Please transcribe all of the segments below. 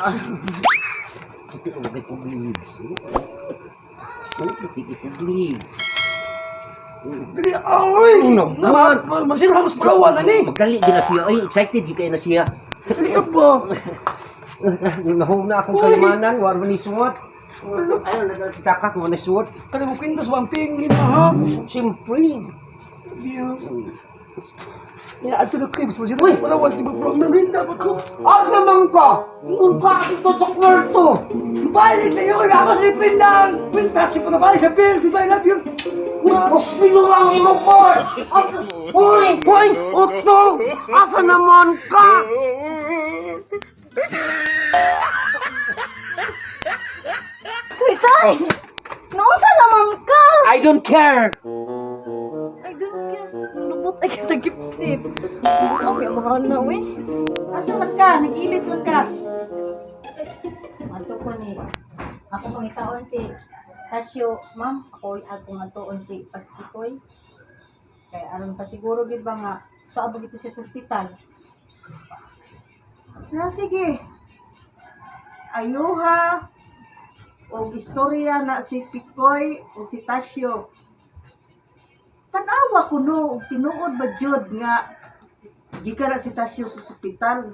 Ito ang leads. Dali, ay! Ano naman? Masira ako sa Palawan, ani! Magdali din na siya. Ay, excited yun kayo na siya. Dali ba? Nahum na akong Uy! kalimanan. War man ni suwat. Ayun, nagkakak mo na suwat. Kaya mo kwintas, wang pingin na ha? Siyempre. Ya, ato na clips, masira ako sa Palawan, di ba bro? Merinda ba ko? Asa man ka? Ingon ka dito sa kwarto. Balik na yun! Ako sa Prindang! Kwintas, yung patabalik sa bill! Goodbye, love you! Sino ang imo ko? Asa? Uy! Uy! Otto! Asa naman ka? Sweetheart! Naunsa naman ka? I don't care. I don't care. Lubot ay kita giptip. Okay, mahal na we. Asa man ka? Nag-ilis man ka? Ato ko ni ako pangitaon si Tasyo, ma'am, ako akong atuon si Pagtikoy. Kay aron pa siguro gid ba nga tuabog ito siya sa ospital. Ah, sige. Ayuha og istorya na si Pikoy o si Tasyo. Tanawa ko no, og tinuod ba jud nga gikan na si Tasyo sa ospital.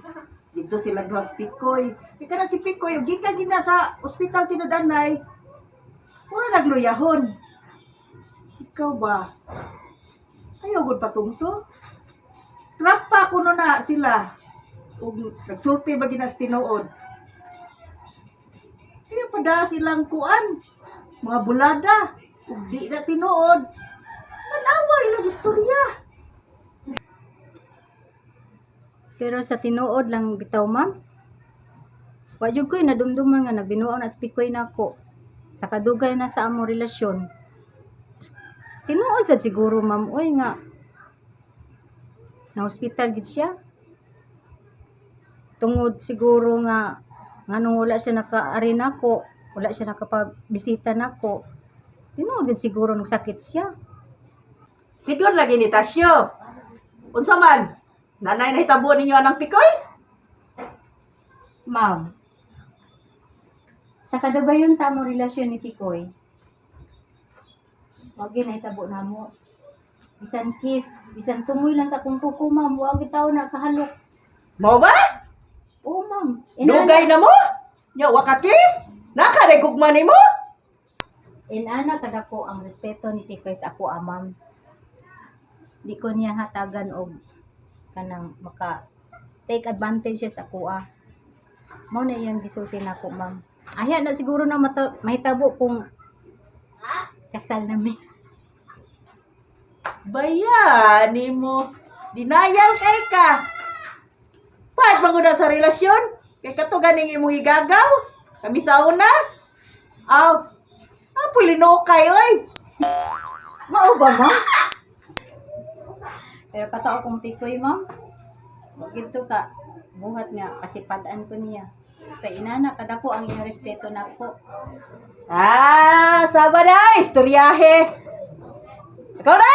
Dito sila duha si Pikoy. Gikan na si Pikoy og gikan gid na sa ospital tinudanay. Wala nagluyahon. Ikaw ba? Ayaw gud patungto. Trapa kuno na sila ug nagsulti ba ginas tinuod. Kaya pada silang kuan, mga bulada, ug di na tinuod. Tanawa ilang istorya. Pero sa tinuod lang bitaw, ma'am. Wa jud ko'y nadumduman nga nabinuang na si Pikoy nako sa kadugay na sa among relasyon. Tinuod sa siguro, ma'am, oy nga na ospital gid siya. Tungod siguro nga nganong wala siya nakaari nako, wala siya nakapabisita nako. Tinuod gid siguro nagsakit siya. Sigon lagi ni Tasyo. Unsa man? Nanay nahitabo ninyo anang Pikoy? Ma'am, sa kadugayon sa among relasyon ni Pikoy, wag gyud nahitabo namo. Bisan kiss, bisan tumoy lang sa akong kuko, ma'am, wa gyud tawo nakahalok. Mao ba? Oo, ma'am. Dugay na mo? Nya wa ka kiss? Naka gugma nimo? Inana kadako ang respeto ni Pikoy sa ako, ah, ma'am. Di ko niya hatagan og kanang maka take advantage siya sa ako, ah. Mao na iyang gisulti nako, ma'am. Ahya na siguro na mata, mahitabo kung kasal na mi. Baya nimo. Denial kay ka. Paat man gud na sa relasyon? Kay kato ganing imong igagaw? Kami sa una? Aw. Apoy linukay oy. Mao ba, ma'am? Pero patao kong pikoy, ma'am. Gito ka, buhat nga, pasipadaan ko niya. Kay inana, kadako ang iyang respeto nako. Ah, saba na, istoryahe. Ikaw na!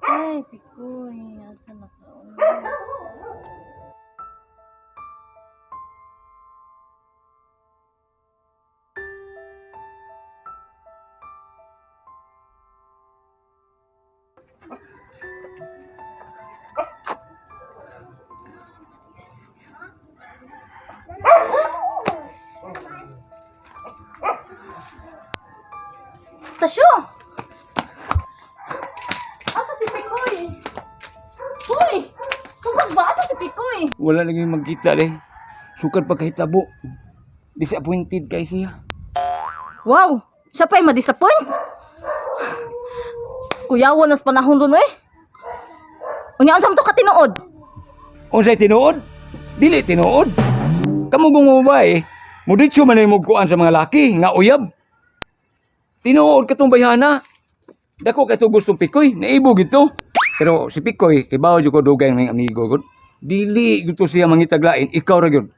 Ay, Pikoy. Asa na ka? Tasyo! Asa si Pikoy? Hoy! Tungkol ba? Asa si Pikoy? Wala lagi magkita eh. Sukad pagkahitabo. Disappointed kay siya. Wow! Siya pa'y ma-disappoint? Kuyawan nas panahon ron eh. Unya, unsa man to katinuod? Unsay tinuod? Dili tinuod. Kamo kung mga babae, muditso man ay mugkuan sa mga laki nga uyab. Tinuod katong bayhana. Dako kay to gustong Pikoy, naibog ito. Pero si Pikoy, kay bawo jud ko dugay ng amigo gud. Dili gud to siya mangitaglain, ikaw ra gyud.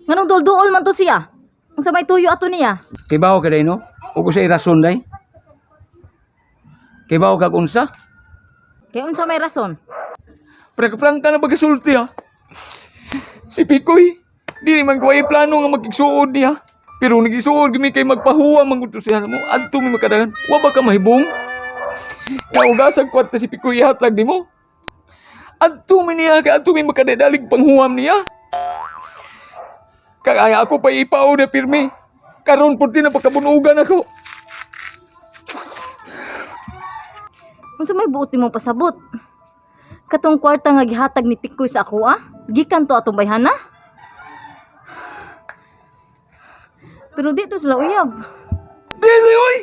Nganong dulduol man to siya? Unsa may tuyo ato niya? Kay bawo ka day no? Ug usay rason day. Kay bawo kag unsa? Kay unsa may rason? Prangka na pagkasulti ha. Si Pikoy, dili man ko ay plano nga magigsuod niya. Pero nagisuod gimi kay magpahuwa man gud to siya mo. Adto mi makadagan. Wa ba ka mahibong? Naugasag kwarta si Pikoy ihatag nimo. Adto mi niya kay adto mi makadadalig panghuwam niya. Kaya ako pa ipao na pirmi. Karon pud na pagkabunugan ako. Unsa may buot nimo pasabot? Katong kwarta nga gihatag ni Pikoy sa ako ah? Gikan to atong bayhana? Pero di to sila uyab. Dili oy!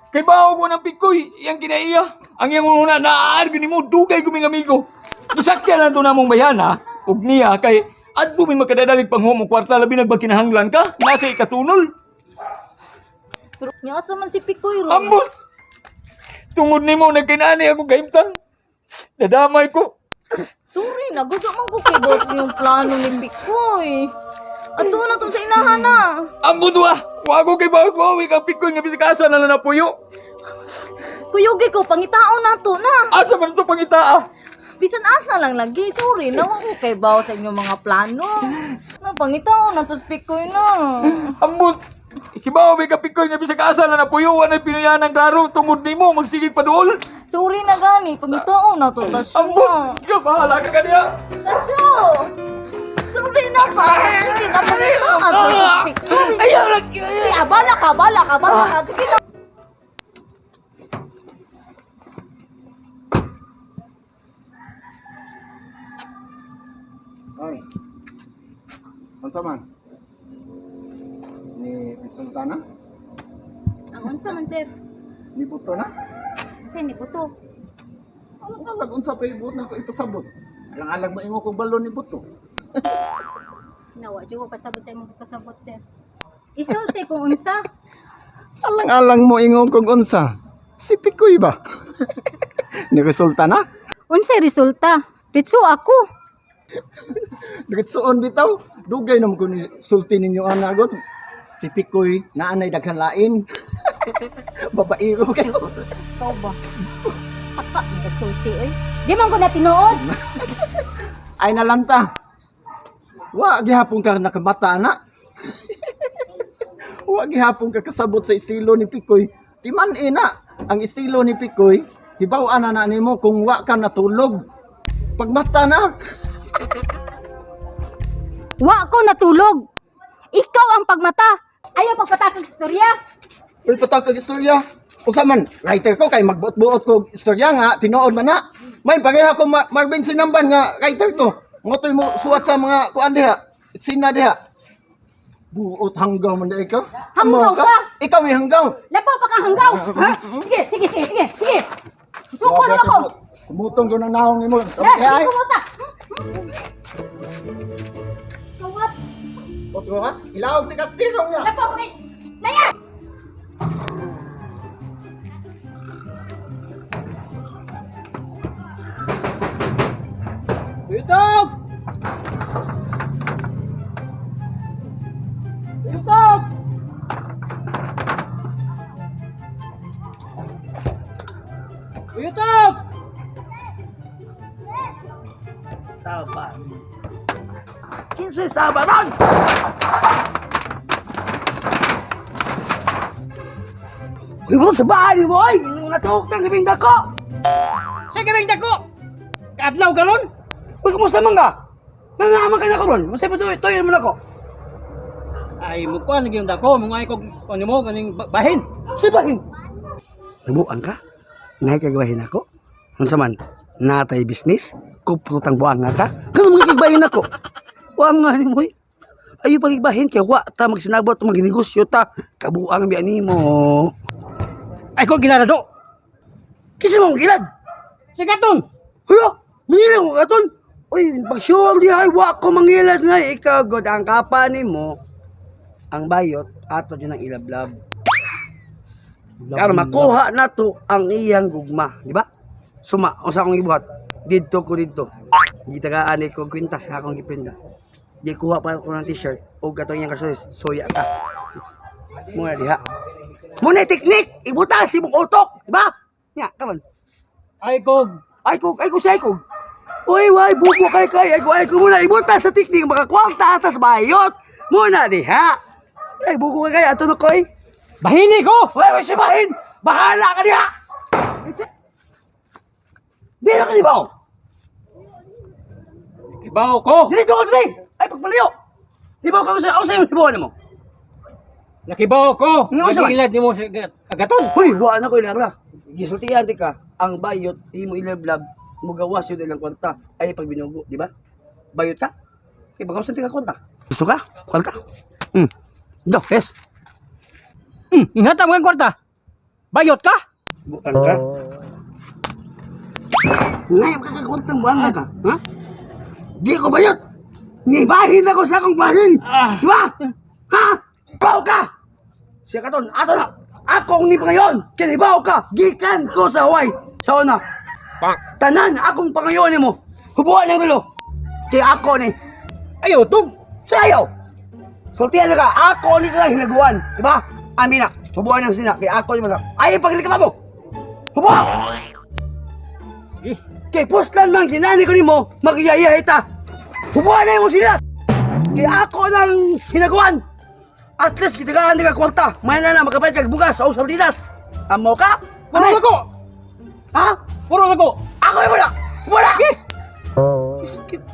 Kay bawo ko ng Pikoy, iyang kinaiya. Ang iyang una naar gini mo dugay guming amigo. Gisakyan lang to namong bayana ug niya kay adto mi makadadalig panghumo kwarta labi nagbakinahanglan ka nasa ikatunol. Pero nya asa man si Pikoy ron? Ambot. Tungod nimo nagkinani ako kahimtang. Nadamay ko. Sorry, nagugo man ko kay boss yung plano ni Pikoy. Ato na to sa inahan na. Ambot wa. Wa ko kay bawo ko kang Pikoy nga bisag asa na lang napuyo. Kuyugi ko, pangitaon na to na. Asa man to pangitaa? Bisan asa lang lagi. Sorry, nawa ko kay bawo sa inyong mga plano. Na pangitaon na to si Pikoy na. Ambot. Ikibaw may kapikoy nga bisag asa na napuyo wa na pinuyanan klaro tungod nimo magsigig paduol. Sorry na gani, pangitaon na to tasyo na. Ambot! Ikaw, bahala ka kaniya! Tasyo! Sorry na pa. Sige na pangitaon na to si Pikoy. Ayaw lagi. Sige, ah, bala ka, bala ka, bala ka. Sige na. Ay. Unsa man? Ni resulta na? Ang unsa man sir? Ni buto na? Kasi ni buto. Alang-alag unsa pa ibot na ko ipasabot. Alang-alag maingo kog balon ni buto. Nawa jud ko kasabot sa imong pasabot sir. Isulti kung unsa. Alang-alang mo ingon kog unsa. Si Pikoy ba? Ni resulta na? Unsay resulta? Ritso ako. Diretsoon bitaw. Dugay naman ko ni sulti ninyo ana gud. Si Pikoy naanay daghan lain. Babaero kayo. Ikaw ba? Taka, nagsulti oy. Di man ko na tinuod. Ay nalanta. Wa gihapon ka nakamata na. Wa gihapon ka kasabot sa estilo ni Pikoy. Timan ina ang estilo ni Pikoy, hibaw-an na na nimo kung wa ka natulog. Pagmata na. Wa ko natulog. Ikaw ang pagmata. Ayaw pagpatakag istorya. Uy, patag kag istorya. Usa man, writer ko kay magbuot-buot ko istorya nga tinuod man na. May pareha ko Marvin Sinamban nga writer to. Ngotoy mo suwat sa mga kuan diha. Eksena diha. Buot hanggaw man di ikaw. Hanggaw Amo ka? Ikaw may hanggaw. Lapaw pa kang hanggaw. Ha? Sige, sige, sige, sige, sige. Suko na ako. Kumutong ko ng naong nimo. Eh, Ay, kumuta. Kawat. Otro ka? Ilawag ni Castillo niya. Lapaw pa kay. Layas! Uyutog! Uyutog! Uyutog! Saba. Kinsay saba ron? Uy, mo sa bahay mo, oy! Natuhok ng gabing dako! Sa gabing dako. Kaadlaw karon. Uy, kumusta man ka? Nangaman ka na karon. Masay pa tuyo man ako. Ay mukuan gyud dako, mungay kog ano mo ganing bahin. Say bahin. Nabuang ka? Ngay kagbahin ako? Unsa man? Natay business? Kuprutang buang nga ka? Ganun mga kigbahin ako. Wa nga ni mo. Ayo pagigbahin kay wa ta magsinabot magnegosyo ta. Kabuang biya nimo. Ay ko gilarado. Kinsa mo gilad? Sa katon. Huyo, manila ko katon. Uy, pag sure di ay wa ko mangilad na ikaw god ang kapa nimo. Ang bayot ato jud ang ilablab. Karon makuha na to ang iyang gugma, di ba? Suma, unsa akong gibuhat? Didto ko didto. Gitagaan ko kwintas sa akong gipinda. Di kuha pa ko ng t-shirt o katong iyang kasulis, soya ka. Muna diha. Muna teknik, ibutas imong utok, di ba? Nya, karon. Ay kog. Ay ko, ay ko siya, ay ko. Uy, way, buko kay kay, ay ko muna, ibutas sa tiknik, makakwarta atas bayot. Muna diha. Ay, buko kay kay, ato na koy. Bahini ko. Uy, uy, sibahin! Bahala ka diha! Di na ka di ba? Ibaw ko. Dili ko dili! Ay, pagpalayo! Di ba ka sa sa imong hibuan mo? Nakibaw ko. Nga, unsa man? Nagilad nimo sa agaton. Huy, wa na ko ilara. Gisultihan di ka, ang bayot, imo ilablab, mugawas yun ilang kwarta. Ay, pag binugo, di ba? Bayot ka? Kay bagawasan ti ka kwarta. Gusto ka? Kwarta? Do, yes. Ingatan mo ang kwarta. Bayot ka? Bukan ka? Ngayon ka kwarta mo, ang ka? Ha? Di ko bayot! Nibahin ako sa akong bahin! Di ba? Ha? Baw ka! Siya ka ton, ato na! Akong ni pangayon! Kinibaw ka! Gikan ko sa Hawaii! Sa una! Tanan akong pangayon nimo! Hubuan ang gulo! Kaya ako ni! Ayo tug. Sayo! Sultihan na ka! Ako ni talang hinaguan! Di ba? Amin na! Hubuan ang sina! Kaya ako ni masa! Ay, paglikla mo! Hubuan! Eh, Kay poslan man ginani ko nimo, magyaya ita. Hubuan na mo sila. Kay ako nang hinaguan. At least kitagaan ka kwarta. May na na makabayad kag bugas o sardinas. Amo ka? Puro Ame? na ko. Ha? Puro na ko. Ako ay wala. Wala. Iskit.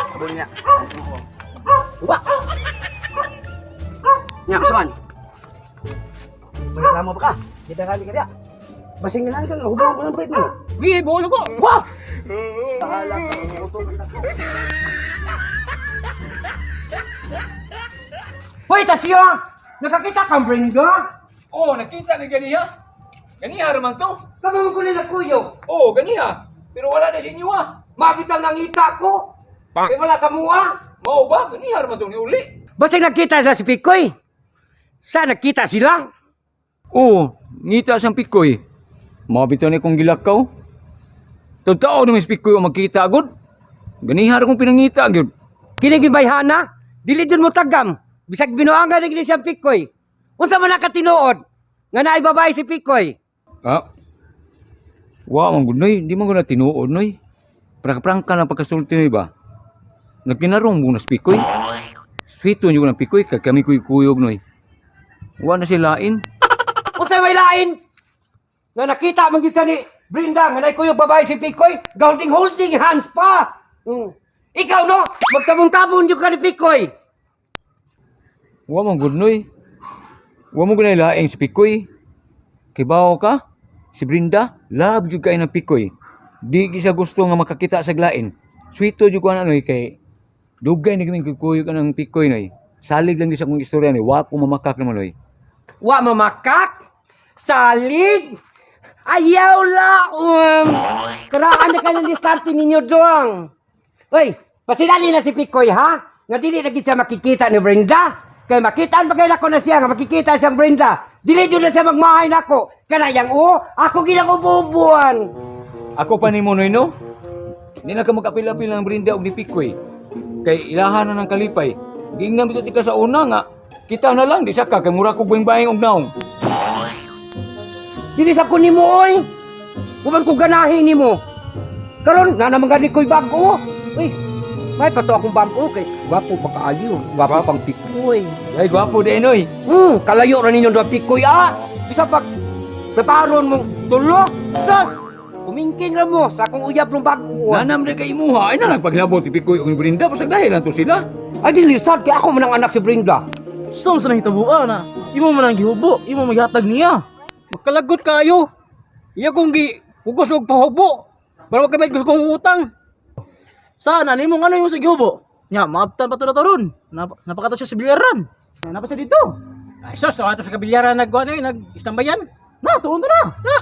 Sabon niya. Uba. Nya, saman. Pagkakamo pa ka. Kita kali ka diya. Basing na lang ka, hubang ko ng plate mo. Gi, buo na ko. Wah! Bahala ka, utot ka. Hoy, Tasyo! Nakakita kang Brenda? Oh, nakita ni ganiha. Ganiha raman to. Kamang ko nila kuyog. Oh, ganiha. Pero wala na sa inyo ah. Mabitaw nangita ko. Kaya wala sa mua. Mao ba? Ganiha raman to ni uli. Basta nagkita sila si Pikoy. Saan nagkita sila? Oh, ngita siyang Pikoy. Mabito ni kong gilakaw. Totoo naman si Pikoy ang magkita agad. Ganiha ra kong pinangita agad. Kini gibayhana, dili dun mo tagam. Bisag binuangan na gini siyang Pikoy. Unsa man nakatinuod nga naay babae si Pikoy. Ah. Wa man gud noy, di man gud na tinuod noy. Prangka-prangka na pagkasulti noy ba. Nagkinarong mo na si Pikoy. Sweet nyo ng Pikoy kay kami kuy kuyog noy. Wa na sila lain. Unsa may lain? Nga nakita man gyud sa ni Brenda nga naay kuyog babae si Pikoy, holding holding hands pa. Ikaw no, magtabon-tabon jud ka ni Pikoy. Wa man gud noy. Wa mo gud na laing si Pikoy. Kibaw ka? Si Brinda, love jud kay ng Pikoy. Di gyud siya gusto nga makakita sa glain. Sweeto jud ko ana noy kay dugay na kaming kuyog ng Pikoy noy. Salig lang gyud sa akong istorya noy. Wa ko mamakak naman noy. Wa mamakak, salig, ayaw laom. Karaan na kayo ng diskarte ninyo doang. Hoy, pasinali na si Pikoy ha? Nga dili na gid siya makikita ni Brenda. Kay makitaan pa kayo nako na siya nga makikita siyang Brenda. Dili jud na siya magmahay nako. Kana yang o, ako ginang ububuan. Ako pa ni Noy no? Di na ka magkapil-apil ng Brinda og ni Pikoy. Kay ilahan na ng kalipay. Giingnan bitaw ti ka sa una nga. Kita na lang di sa ka kay mura ko buing-baing og naong. Dili sa ko nimo oy. Human ko ganahin nimo. Karon na naman gani ko'y bag-o. Uy, may pato akong bag-o kay gwapo pa kaayo, gwapo pang Pikoy. Ay gwapo di noy. Kalayo ra ninyo duha Pikoy ah. Bisa pa taparon mong tulo. Sus! Kumingking ra mo sa akong uyab rong bag-o. Nanam na kay imuha ay na nagpaglabot si Pikoy og ni Brinda pasag dahil lang to sila. Ay dili sad kay ako man ang anak si Brenda. Saan sa nahitabuan na? Imo man ang gihubo, imo maghatag niya. Makalagot kayo. Iya kong gi hugos og pahubo. Para makabait gusto kong utang. Saan ani mo ngano imo sa gihubo? Nya, maabtan pa to na to ron. Napakato siya sa bilyaran. Napa siya dito. Ay sus, ato sa kabilyaran nagkuan eh, nag-istambayan. Na, tuon to na. Na.